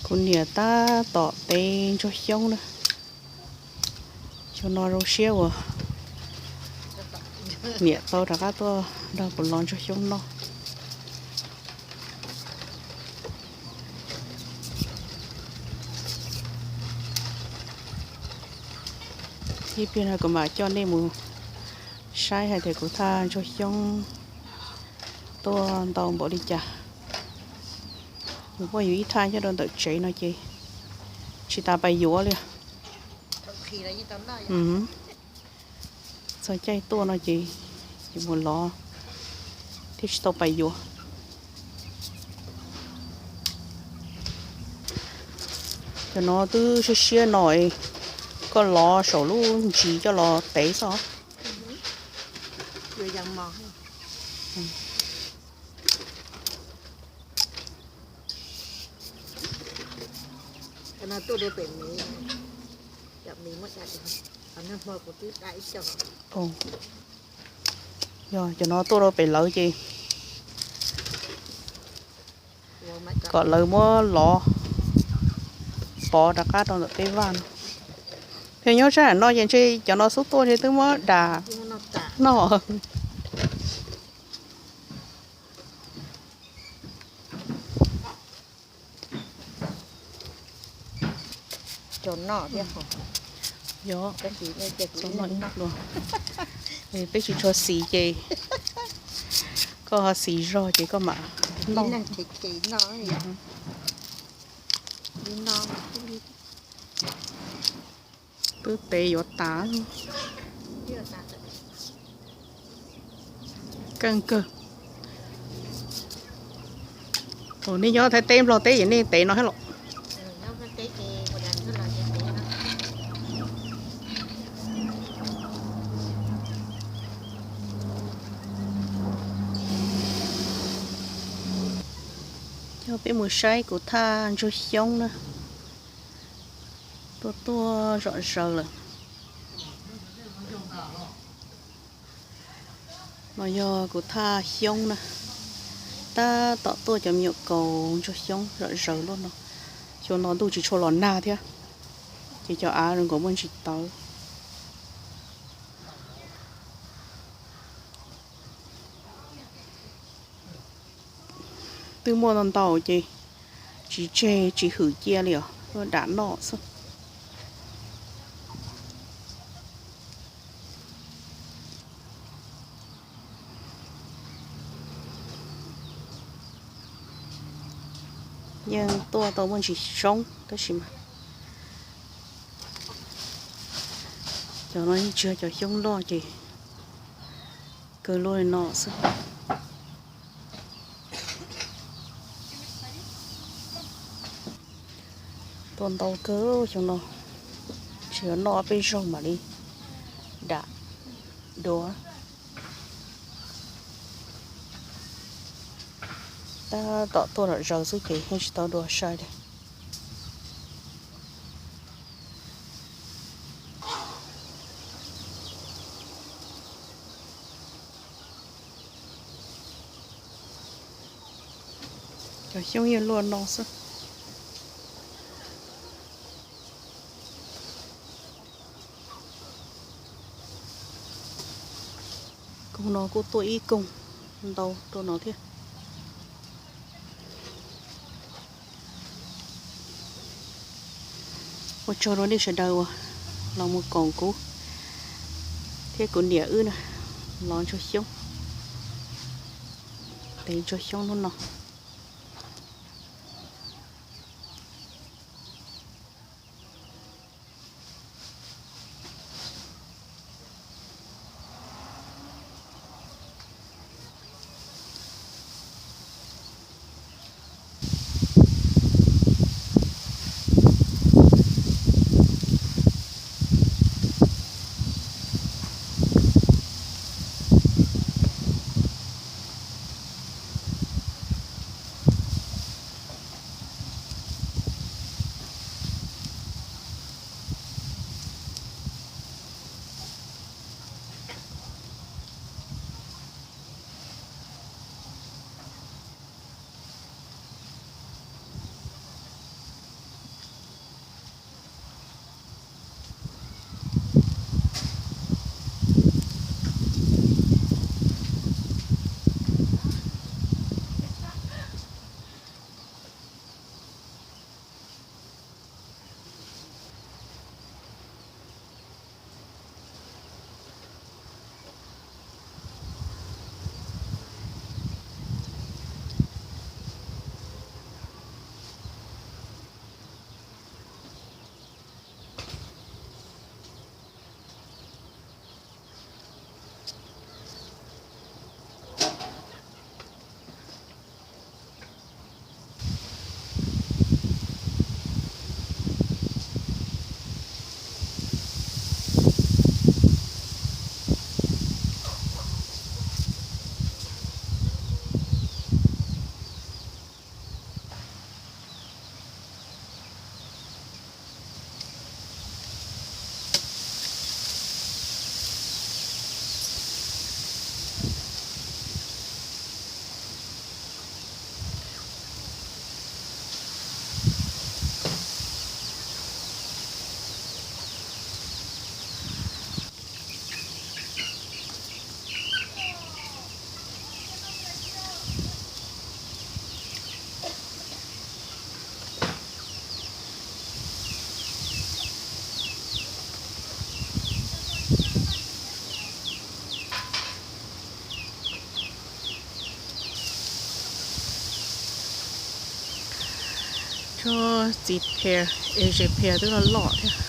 Kuv niam tab tom tev ntsuag xyoob na. Xyoo no zoo siab uas niam tau rov qab tuaj nrog kuv lov ntsuag xyoob noj. Ib pliag no kuv mam coj nej mus saib hais tias kuv thaj ntsuag xyoob tuaj ntau npaum li cas. Kuv muaj yus ib thaj nyob rau ntawm tsev no ces tsis tas pais yuav li. Txog caij tuaj no ces yus mus lov thiaj tsis tau pais yuav. Cov no twb siab siab no, koj lov saum lub ntsis coj los tev xwb. Yog cov no tuaj rau pem lawv ces kom lawv muab lov pov rov qab rau ntawm tej vaj no. Yog nyob sab nram no ces ntshe cov no xub tuaj ntshe twb muab dam noj. Yog, peb tsis tshua xis ces koj ho xis zog ces koj mam noj. Twb tev yuav tas. Keej kawg. Nej nyob Thaib teb Nplog teb ces nej tev no thiab los? Coj peb mus saib kuv thaj ntsuag xyoob na. Tuaj tuaj zom zaws lawm. No yog kuv thaj xyoob na. Tab tom tuaj cov me nyuam kaus ntsuag xyoob zom zaws luaj no. Xyoo no ntuj tsis tshua los nag thiab, ces cov av zoo nkaus muaj ntsis tawv. Twb muaj ntau ntau ces tsis tseg tsis hwm cia li os, dam noj xwb. Yeej tuaj tau muaj ntsis xyoob tab sis mas cov no yeej tsis yog cov xyoob loj ces kawg luaj li no xwb. Tuaj ntau kawg xyoo no, tsis yog noj peb zaug mam li dam dua. Tab tom tuaj zom zaws xwb ces yeej tsis tau dua sai li. Cov xyoob yeej luaj no xwb. Koog no kuj tuaj ib koog ntau rau no thiab. Ua tsaug rau nej sawv daws uas los mus koom kuv thiab kuv niam wb na, lov ntsuag xyoob, tev ntsuag xyoob hnub no. Txiv phiaj, es zes phiaj twb loj loj thiab.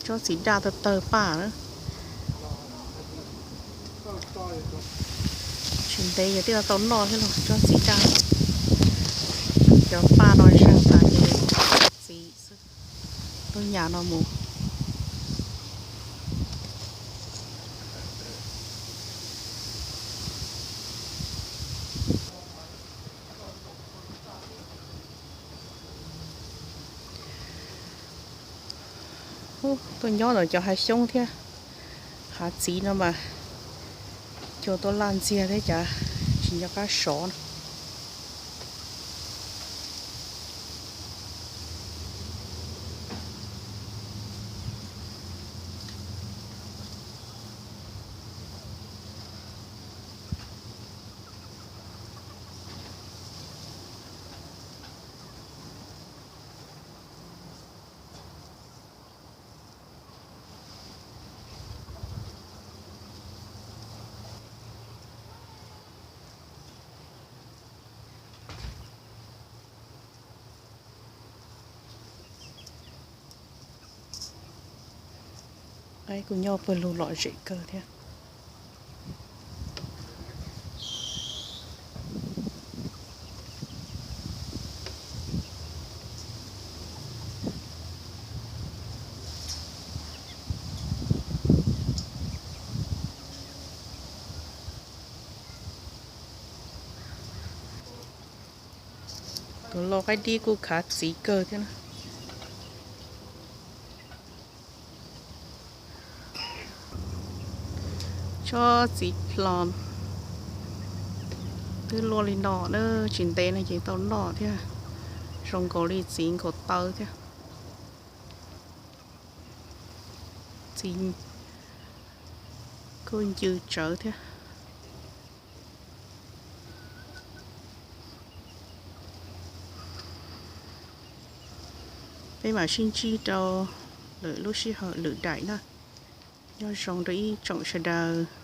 Tsob txiv daj tawg tawg paj na. Tsis ntev ces twb tau noj thiab los tsob txiv daj. Cov paj no zeeg tas ces txiv xwb, lub nyam no mus. Tuaj nyob ntawm cov hav xyoob thiab hav txiv no mas cua tuaj laj ntxiag thiab cas tsis nco qab sov no. Qaib kuj nyob pawg lug lom zem kawg thiab. Tus lau qaib dib kuj khav txiv kawg thiab na. Tsob txiv plom twb luaj li no na, tsis ntev no ces tau noj thiab. Zoo nkaus li txiv nkaus taw thiab. Txiv kuj ncw tsawv thiab. Peb mam sib ntsib rau lwm lub sij hawm lwm daim na. Nyob zoo rau ib tsoom sawv daws.